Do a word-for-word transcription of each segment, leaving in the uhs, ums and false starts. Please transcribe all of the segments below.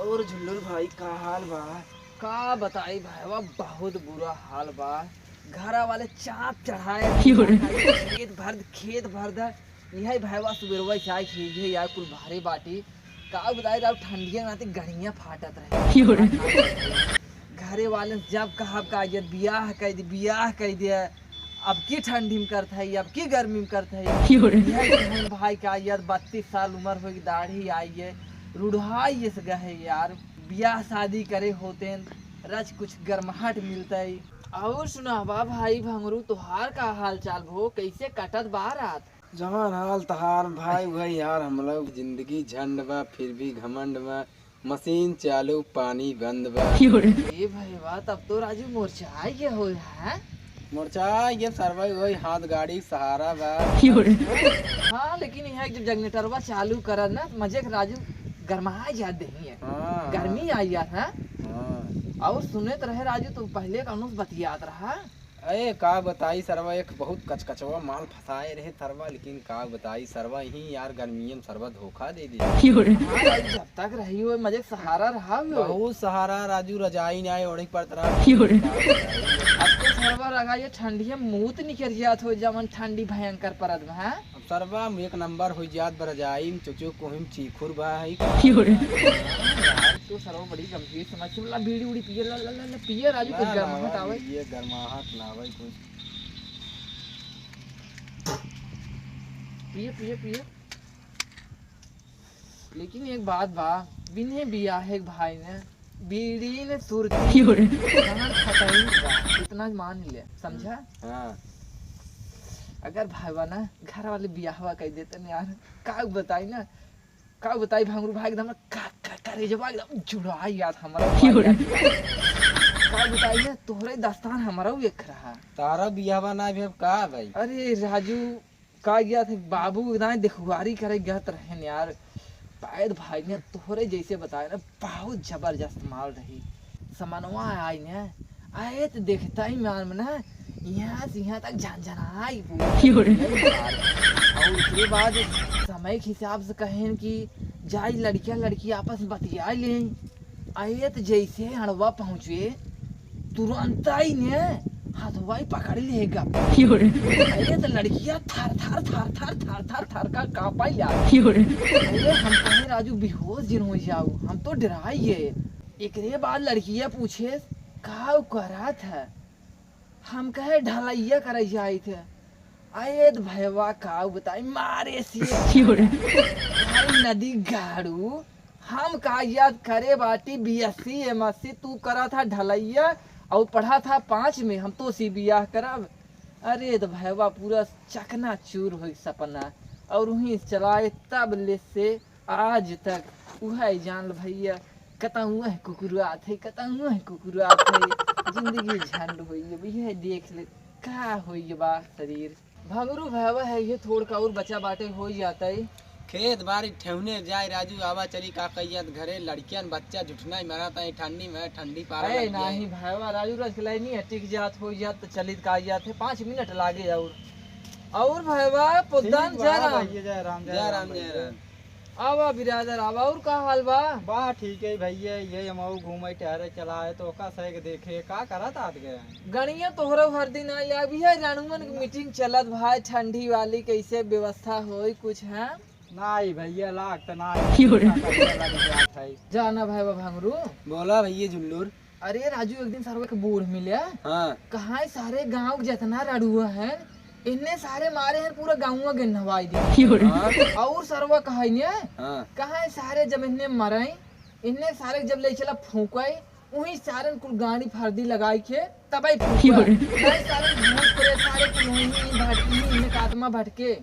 और झुल्लुल भाई, का हाल बा? का बताई भाईवा, बहुत बुरा हाल बा। घरा वाले चाप चढ़ाए रहे, खेत भर, खेत भर द। इहे भाईवा सुबेरवा चाय खींचे यार, कुल भारे बाटी। का बताई राव, ठंडिया नाते गड़िया फाटत रहे। घरे वाले जब कहब का यार बियाह कइ दे, बियाह कइ दे, अब की ठंडी में करत है, अब की गर्मी में करत है। भाई का यार बत्तीस साल उम्र होइ, दाढ़ी आई है, रुढ़ाई ये से गए यार, बियाह शादी करे होते रच कुछ गर्माहट मिलते। और सुनावा भाई भंगरू, तोहार का हाल चाल भो, कैसे कटत बा रात? जवान हाल तहार भाई, वही यार, हम लोग जिंदगी झंड बा, फिर भी घमंड बा। मशीन चालू, पानी बंद बा। ए भईवा, तब तो राजू मोर्चा आइ गया हो, हैं? मोर्चा आइ गया, सरवा वही हाथ गाड़ी सहारा बा। हाँ, लेकिन यहाँ जब जनरेटरवा चालू करत ना, तो मजे के राजू गरमाए जात देही है। हाँ, गर्मी हाँ। आई जात है। हाँ। और सुने तो रहे राजू, तो पहले कानून से बतियात रहा। अरे का बताई सरवा, एक बहुत कचकचवा माल फंसाए रहे सरवा, लेकिन का बताई सरवा, यही यार गर्मियन सरवा धोखा दे दे। हाँ, जब तक रही हो मजे के सहारा रहा हो। बहुत सहारा राजू, रजाई ना आए ओढ़ी पड़त रहा। अब तो सरवा लगा ये ठंडिया मूत निकल जात हो, जवन ठंडी भयंकर परत बा, हाँ? अब सरवा हम एक नंबर हो जात बा, रजाई में चुचुक कोहिम चीखुर बा है। यार, तो सरवा बड़ी गंभीर समस्या, ला बीड़ी उड़ी पिए, ला, ला, ला, ला, पिए राजू, कुछ ला, गर्माहट लावा, आवे। ये गर्माहट लावे कुछ। पिए, पिए, पिए। लेकिन एक बात बा, बिन्हे बियाहे के भाई ने बीड़ी ने सुरती क्यों रे? कहाँ खटाई बा, इतना मान ले, समझा? हाँ। अगर भाईवा ना घर वाले बियाहवा कइ देते ना यार, का बताई ना, का बताई भंगरू भाई, एकदम का, का, करेजवा एकदम जुड़ा यार हमारा क्यों रे? भाई यार। का बताई ना, तोहरे दस्तान हमारा भी एक रहा। तारा बियाहवा ना भी अब का भाई? अरे राजू, का गया थे बाबू, ना देखुआरी करे गया तो रहन यार। पैद भाई ने तोहरे जैसे बताए ना, बहुत जबरदस्त माल रही। समनवा आई ने, आए तो देखता ही मान में ना, यहाँ से यहाँ तक झनझनाई पूरा। क्यों रे? और उसके बाद समय के हिसाब से कहें कि जाई लड़कियां लड़की आपस में बतिया लें। आए तो जैसे हड़वा पहुँचे, तुरंत आई ने हथवा ही पकड़ लेगा। क्यों रे? अरे तो लड़किया थर थर थर थर थर थर थर का कांपा यार। क्यों रे? अरे हम कहे राजू बेहोश जिन हो जाऊ, हम तो डराइए। एकरे बाद लड़किया पूछे का करत है, हम कहे ढलैया करे जाइत है। अरे तो भयवा का बताई मारे से क्यों रे? भाई नदी गाड़ू हम का याद करे बाटी बीएससी एमएससी, तू करा था ढलैया और पढ़ा था पाँच में, हम तो सी बियाह करब। अरे तो भैवा पूरा चकनाचूर होई सपना, और वहीं चलाए तब ले से आज तक उहै जान ल भैया, कतहुँ है कुकुरात है, कतहुँ है कुकुरात है। जिंदगी झंड होई, अब यह देख ले का होई बा शरीर। भंगरू भैवा है, ये थोड़ का और बचा बाटे हो जाता है। खेत बारी ठेहुने जाए राजू, आवा चली का कहियत घरे, लड़कियन बच्चा जुठना ही मरत है ठंडी में, ठंडी पारा अरे लग गया है। नहीं भैवा, राजू रस के लाइनी है, टिक जात हो जात तो चलित का जात है, पाँच मिनट लागे और। और भैवा, पोद्दान ठीक बा जय राम। भैया, जय राम, जय जय राम, राम जय भैया। राम। आवा बिरादर, आवा, और का हाल बा? बा ठीक है भैया, ये हम घूमे टहरे चला है तो ओका सही के देखे, का करत आत गए? गणिया तोहरो हर दिन आई, अभी है रणुमन की मीटिंग चलत भाई, ठंडी वाली कैसे व्यवस्था होई कुछ है? नाई भैया, लाग त नाई। क्यों रे? का करिया लग जात है। जाना भाई बा भंगरू। बोला भैया जुल्लूर। अरे राजू, एक दिन सरवा के बूढ़ मिले। हाँ। कहाँ है सारे गाँव के जितना रड़ुआ है, इन्ने सारे मारे हैं, पूरा गाँव के नवाई दे। क्यों रे? हाँ। और सरवा कहा ने, हाँ। कहाँ है सारे जब इन्ने मरे, इन्ने सारे जब ले चला फूंकाई, उही सारन कुल गाड़ी फर्दी लगाई के तबई फूंका। भाई सारे भूत प्रेत सारे कुल उही भटकी, इन्हें का आत्मा भटके।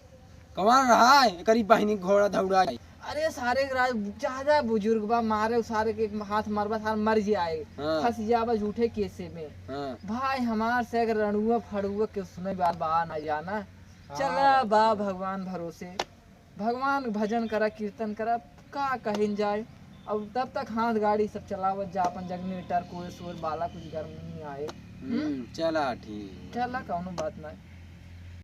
कौन रहा है? एकरी बहिनी घोड़ा दौड़ा है। अरे सारे के राज ज्यादा बुजुर्ग बा, मारे सारे के हाथ मारबा, सार मर जाए। हाँ। फंस जाबा झूठे केसे में। हाँ। भाई हमार से अगर रणुआ फड़ुआ के सुने बा, बा ना जाना। हाँ। चला बा भगवान भरोसे। भगवान के भजन करा, कीर्तन करा, का कहिन जाए। अब तब तक हाथ गाड़ी सब चलावत जा, अपन जगनेटर, कोई शोर बाला, कुछ गर्मी नहीं आए। हम्म, हम्म? चला ठीक। चला, कौनो बात नहीं।